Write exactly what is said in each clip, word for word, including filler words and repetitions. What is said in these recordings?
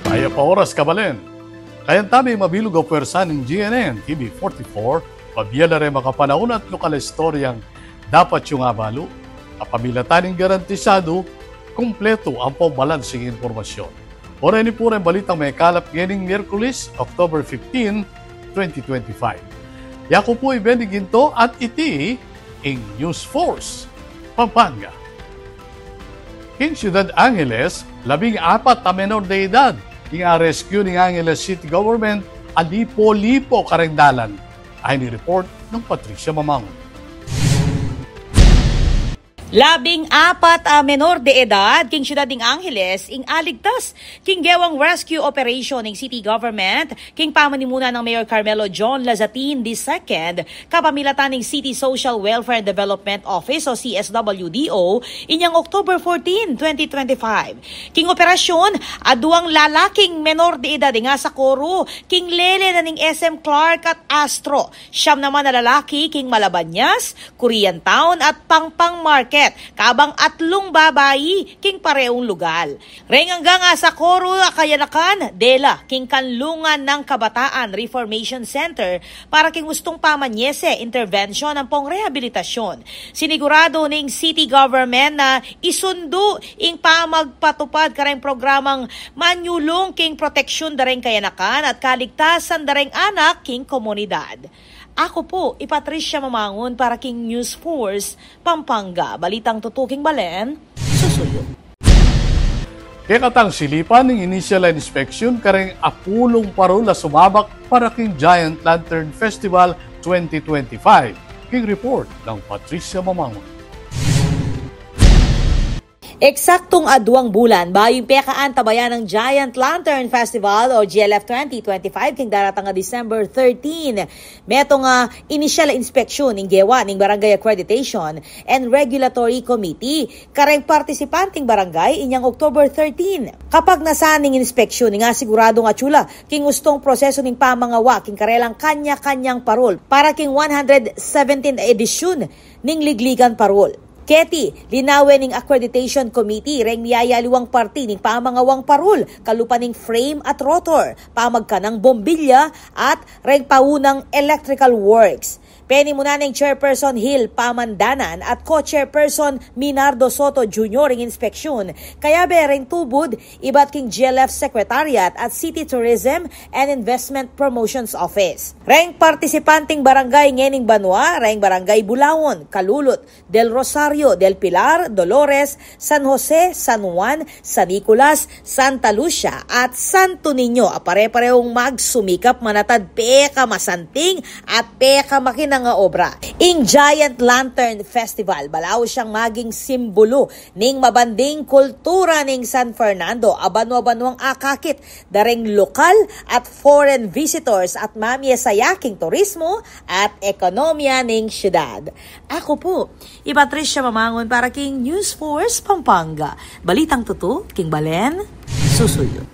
Mayap a oras, kabalen. Kayan tamu ing mabilug a pwersa ning G N N T V forty-four, pabie la reng makapanaun at lokal a istoryang dapat yung abalu. Kapamilatan ning garantisadu, kumpletu ampong balansing impormasyun. Oras ini pu reng balitang mekalap ngening Miyerkules, October fifteen, twenty twenty-five. Yaku pu i Benny Ginto at iti ing News Force Pampanga. King Syudad Angeles, labing apat a menor de edad ing a-rescue ning Angeles City Government a lipo-lipo kareng dalan. Ayni report nang Patricia Mamangun. Labing apat a menor de edad king syudad ning Angeles ing aligtas king gewang rescue operation ning city government king pamanimuna nang Mayor Carmelo John Lazatin the second, kapamilatan ning City Social Welfare and Development Office o C S W D O, inyang October fourteen, twenty twenty-five. King operasyun, aduang lalaking menor de edad ing asakoru king lele na ning S M Clark at Astro. Siyam naman a lalaki king Malabanyas, Korean Town at Pangpang Market, kabang atlung babai king pareung lugal. Reng anggang asakoru a kayanakan, dela king Kanlungan nang Kabataan Reformation Center para king ustung pamanyese, intervention ampong rehabilitasyon. Siniguradu ning city government na isundu ing pamagpatupad kareng programang manyulung king proteksyun dareng kayanakan at kaligtasan dareng anak king komunidad. Aku pu i Patricia Mamangun para king News Force Pampanga. Balitang tutu king balen, susuyu. Kekatang silipan ing inisyal a inspeksyun kareng apulung parul a sumabak para king Giant Lantern Festival twenty twenty-five. King report nang Patricia Mamangun. Eksaktung aduang bulan bayu ing pekaantabayan nang Giant Lantern Festival o G L F twenty twenty-five king daratang a December thirteen. Metung a inisyal a inspeksyun ing gewa ning Barangay Accreditation and Regulatory Committee kareng partisipanteng barangay inyang October thirteen. Kapagnasan ning inspeksyun ing asiguradung atyu la king ustung prosesu ning pamangawa king karelang kanya-kanyang parul para king one hundred seventeen edisyun ning Ligligan Parul. Keti, linawen ning Accreditation Committee reng miyayaliwang parti ning pamangawang parul, kalupa ning frame at rotor, pamagkanang bombilya, at reng paunang electrical works. Penimunan neng Chairperson Hil Pamandanan at Co-Chairperson Minardo Soto Junior ing inspeksyun, kayabe reng tubud ibat king G L F Secretariat at City Tourism and Investment Promotions Office. Reng partisipanteng barangay ngening banua, reng Barangay Bulaon, Calulot, Del Rosario, Del Pilar, Dolores, San Jose, San Juan, San Nicolas, Santa Lucia, at Santo Niño a pare-parehung magsumikap manatad pekamasanting at pekamakinang a obra. Ing Giant Lantern Festival, balaus yang maging simbulu ning mabanding kultura ning San Fernando a banua-banuang akakit dareng lokal at foreign visitors at mamie saya king turismo at ekonomiya ning syudad. Aku pu i Patricia Mamangun para king News Force Pampanga. Balitang tutu king balen, susuyu.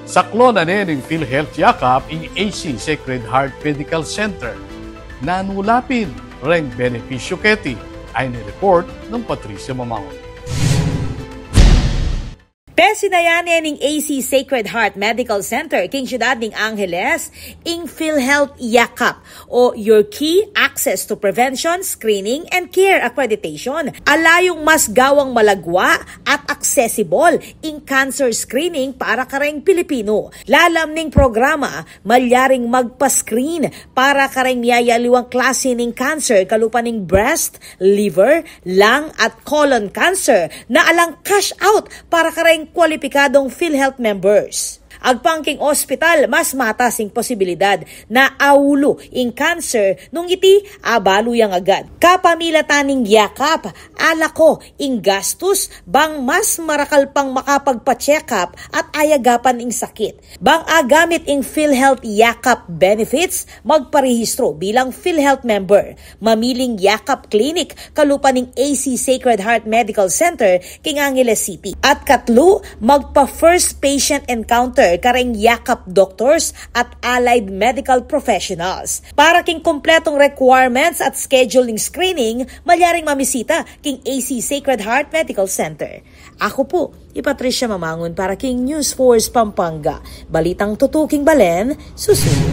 Saklun na ne ning PhilHealth Yakap ing A C Sacred Heart Medical Center. Nanu la pin reng benepisyu keti? Ayni report nang Patricia Mamangun. Pesinayan ne ning A C Sacred Heart Medical Center king syudad ning Angeles ing PhilHealth Yakap o Your Key Access to Prevention, Screening, and Care Accreditation. Ala yung mas gawang malagwa at accessible ing cancer screening para kareng Pilipino. Lalam ning programa, malyaring magpa-screen para kareng miyayaliwang klase ning cancer, kalupa ning breast, liver, lung, at colon cancer na alang cash out para kareng kwalipikadong PhilHealth members. Agpang king ospital, mas matas ing posibilidad na aulu ing cancer nung iti abalu yang agad. Kapamilatan ning Yakap, ala ko ing gastus bang mas marakal pang makapagpa-check-up at ayagapan ing sakit. Bang agamit ing PhilHealth Yakap benefits, magparehistro bilang PhilHealth member. Mamiling Yakap Clinic kalupa ning A C Sacred Heart Medical Center king Angeles City. At katlu, magpa-first patient encounter kareng Yakap doctors at allied medical professionals. Para king kumpletong requirements at scheduling screening, malyaring mamisita king A C Sacred Heart Medical Center. Aku pu i Patricia Mamangun para king News Force Pampanga. Balitang tutuking balen, susuyu.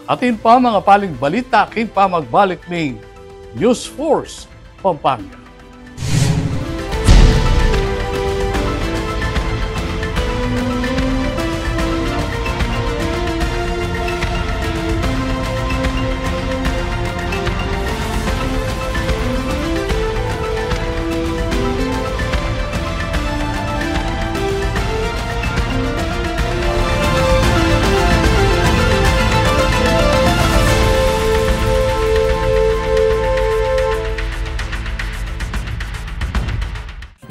Atin pa, mga paling balita king pamagbalik ning News Force Pampanga.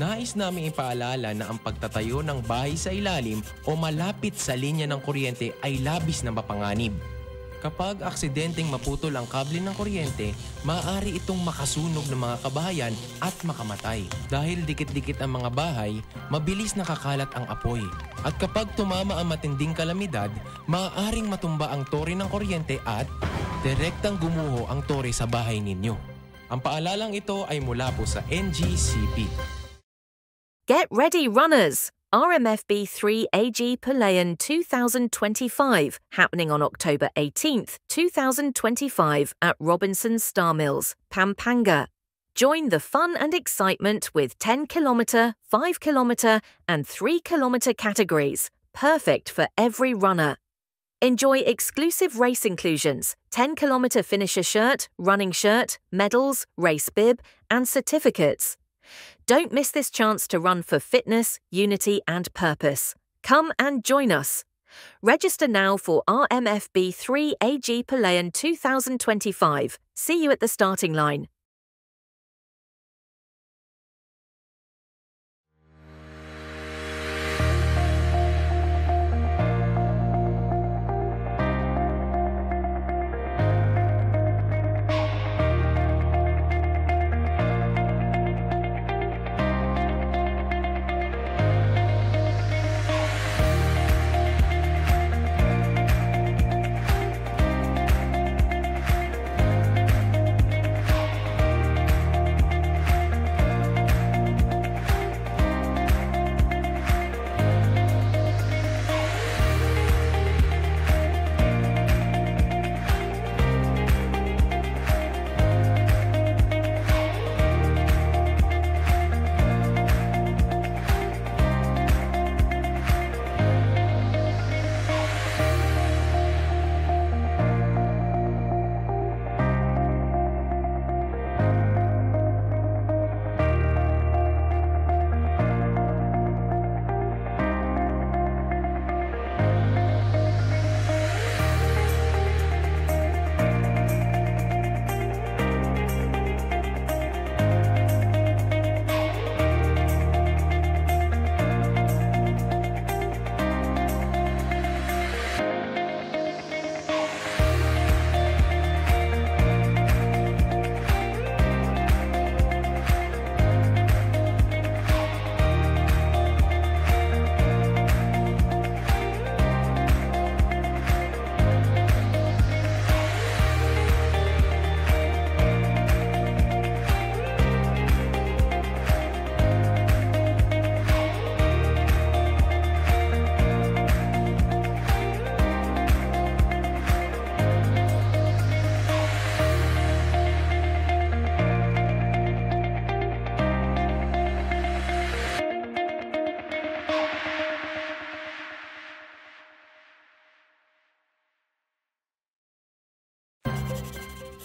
Nais naming ipaalala na ang pagtatayo ng bahay sa ilalim o malapit sa linya ng kuryente ay labis na mapanganib. Kapag aksidenteng maputol ang kable ng kuryente, maaari itong makasunog ng mga kabahayan at makamatay. Dahil dikit-dikit ang mga bahay, mabilis nakakalat ang apoy. At kapag tumama ang matinding kalamidad, maaaring matumba ang tore ng kuryente at direktang gumuho ang tore sa bahay ninyo. Ang paalalang ito ay mula po sa N G C P. Get ready, runners! R M F B three A G Palayan two thousand twenty-five, happening on October eighteenth, two thousand twenty-five at Robinson's Star Mills, Pampanga. Join the fun and excitement with ten kilometer, five kilometer, and three kilometer categories, perfect for every runner. Enjoy exclusive race inclusions, ten kilometer finisher shirt, running shirt, medals, race bib, and certificates. Don't miss this chance to run for fitness, unity, and purpose. Come and join us. Register now for R M F B three A G Palayan two thousand twenty-five. See you at the starting line.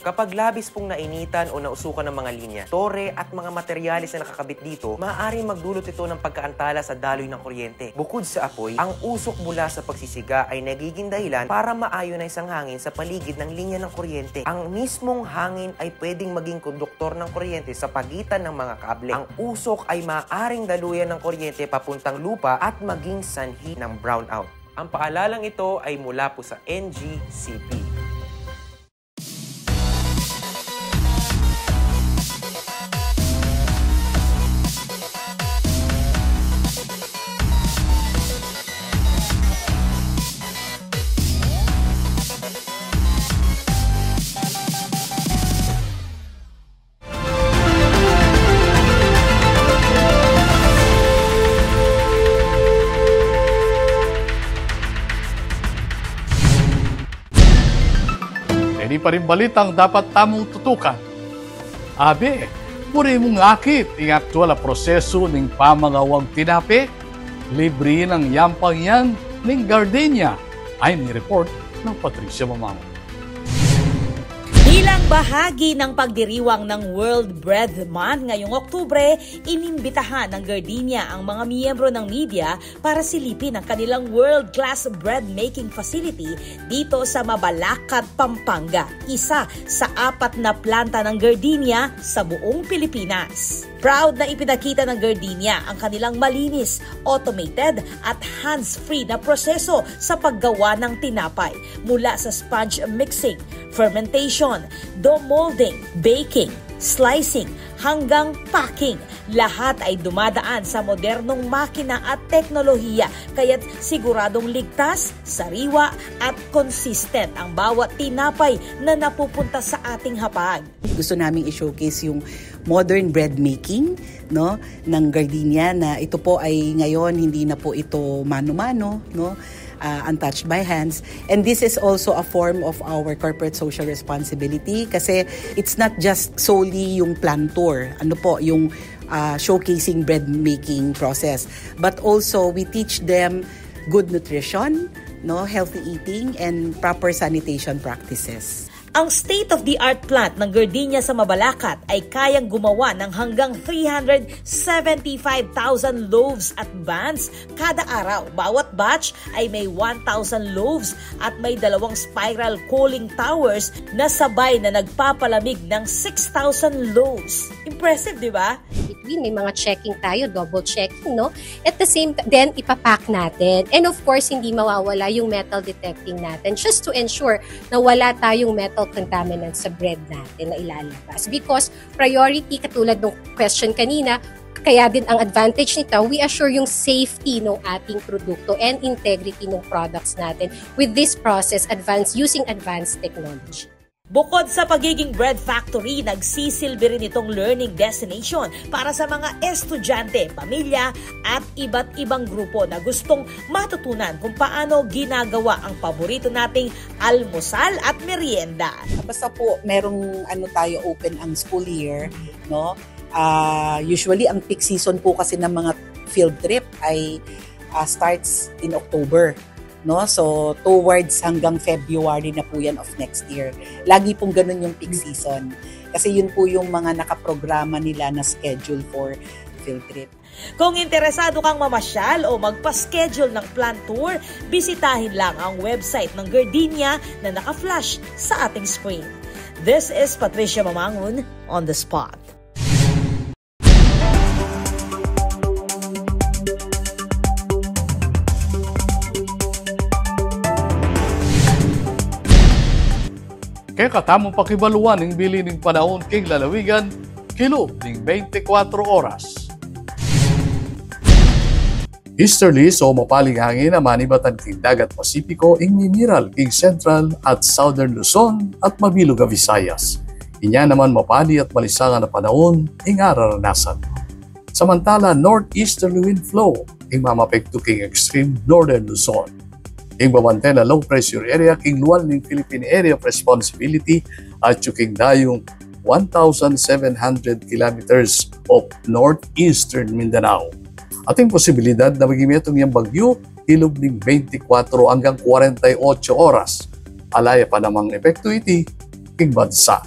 Kapag labis pong nainitan o nausukan ang mga linya, tore at mga materyales na nakakabit dito, maaaring magdulot ito ng pagkaantala sa daloy ng kuryente. Bukod sa apoy, ang usok mula sa pagsisiga ay nagiging dahilan para ma-ionize ang hangin sa paligid ng linya ng kuryente. Ang mismong hangin ay pwedeng maging konduktor ng kuryente sa pagitan ng mga kable. Ang usok ay maaaring daluyan ng kuryente papuntang lupa at maging sanhi ng brownout. Ang paalalang ito ay mula po sa N G C P. Paring balitang dapat tamung tutukan. Abe, buri mung akit ing aktual a prosesu ning pamangawang tinape, libre nang yampang yan ning gardenia. Ayon king report nang Patricia Mamango. Bilang bahagi ng pagdiriwang ng World Bread Month ngayong Oktubre, inimbitahan ng Gardenia ang mga miyembro ng media para silipin ang kanilang world-class bread making facility dito sa Mabalacat, Pampanga, isa sa apat na planta ng Gardenia sa buong Pilipinas. Proud na ipinakita ng Gardenia ang kanilang malinis, automated at hands-free na proseso sa paggawa ng tinapay, mula sa sponge mixing, fermentation, dough molding, baking, slicing, hanggang packing. Lahat ay dumadaan sa modernong makina at teknolohiya, kaya't siguradong ligtas, sariwa, at consistent ang bawat tinapay na napupunta sa ating hapag. Gusto naming i-showcase yung modern bread making, no, ng Gardenia, na ito po ay ngayon hindi na po ito mano-mano, no, ah, untouched by hands. And this is also a form of our corporate social responsibility kasi it's not just solely yung plant tour, ano po, yung, ah, showcasing bread making process, but also we teach them good nutrition, no, healthy eating, and proper sanitation practices. Ang state-of-the-art plant ng Gardenia sa Mabalacat ay kayang gumawa ng hanggang three hundred seventy-five thousand loaves at buns kada araw. Bawat batch ay may one thousand loaves at may dalawang spiral cooling towers na sabay na nagpapalamig ng six thousand loaves. Impressive, di ba? Between, may mga checking tayo, double checking, no? At the same t-, then ipapack natin. And of course, hindi mawawala yung metal detecting natin just to ensure na wala tayong metal contaminants sa bread natin na ilalabas. Because priority, katulad ng question kanina, kaya din ang advantage nito, we assure yung safety ng ating produkto and integrity ng products natin with this process advanced, using advanced technology. Bukod sa pagiging bread factory, nagsisilbi rin itong learning destination para sa mga estudyante, pamilya, at iba't ibang grupo na gustong matutunan kung paano ginagawa ang paborito nating almusal at merienda. Basta po, merong ano tayo, open ang school year, no? Ah, usually, ang peak season po kasi ng mga field trip ay, ah, starts in October, no? So, towards hanggang February na po yan of next year. Lagi pong ganun yung peak season. Kasi yun po yung mga nakaprograma nila na schedule for field trip. Kung interesado kang mamasyal o magpa-schedule ng plant tour, bisitahin lang ang website ng Gardenia na naka-flash sa ating screen. This is Patricia Mamangun on the spot. Kekatamung pakibaluan ing bili ning panaun king lalawigan kilub ning beintikwatro oras. Easterlies o mapaling angin a manibatan king dagat Pasipiko ing mimiral king Central at Southern Luzon at mabilug a Visayas. Inya naman mapali at malisangan a panaun ing araranasan. Samantala, northeasterly wind flow ing mamapektu king extreme northern Luzon. Ing babante na low pressure area king lual ning Philippine Area of Responsibility atyu king dayung one thousand seven hundred kilometers of northeastern Mindanao. Ating posibilidad na maging metung yang bagyu kilub ning beintikwatro anggang kwarenta y otso oras. Ala ya pa namang epektu iti king bansa.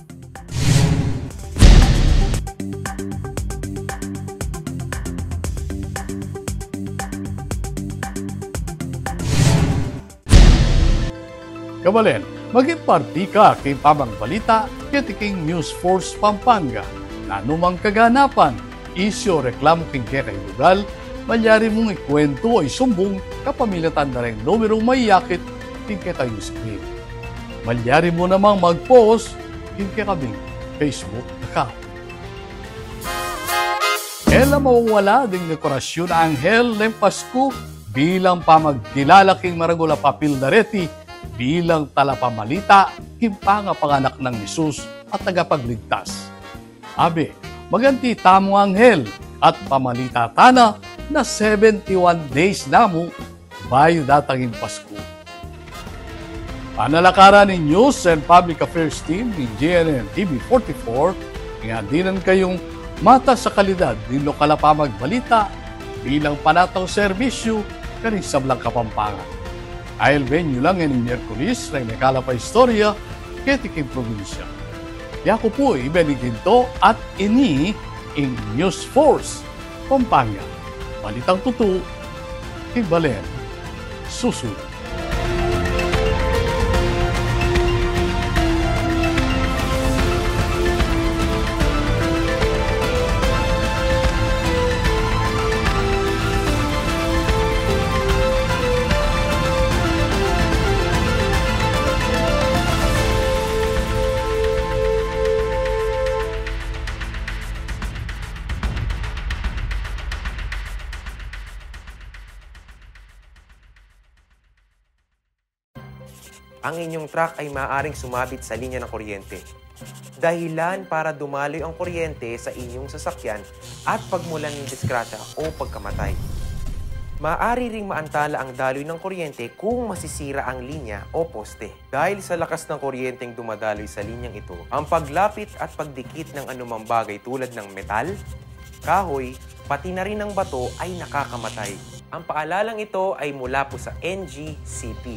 Kabalen, maging parti ka king pamangbalita keti king News Force Pampanga. Nanumang kaganapan, isyu o reklamu king kekayung lugal, malyari mung ikuwentu o isumbung kapamilatan da reng numerung maiyakit king kekayung screen. Malyari mu namang mag-post king kekaming Facebook account. E la mawawala ding dekorasyun a anghel ning Pasku bilang pamagkilala king maragul a papil da reti bilang talapamalita king pangapanganak nang Jesus a Tagapagligtas. Abe, maganti tamung anghel at pamalita tana na seventy-one days na mu bayu datang ing Pasku. Panalakaran ning News and Public Affairs Team ning G N N T V forty-four, nga dinan kayung matas a kalidad ning lokal a pamagbalita bilang panatang serbisyu karing sablang Kapampangan. Ailben yu la ngening Miyerkules reng mekalap a istorya keti king probinsya. Yaku pu i Benny Ginto at ini ing News Force Pampanga. Balitang tutu, king balen susunud. Ang inyong truck ay maaaring sumabit sa linya ng kuryente. Dahilan para dumaloy ang kuryente sa inyong sasakyan at pagmulan ng disgrasya o pagkamatay. Maaari ring maantala ang daloy ng kuryente kung masisira ang linya o poste. Dahil sa lakas ng kuryenteng dumadaloy sa linyang ito, ang paglapit at pagdikit ng anumang bagay tulad ng metal, kahoy, pati na rin ang bato ay nakakamatay. Ang paalalang ito ay mula po sa N G C P.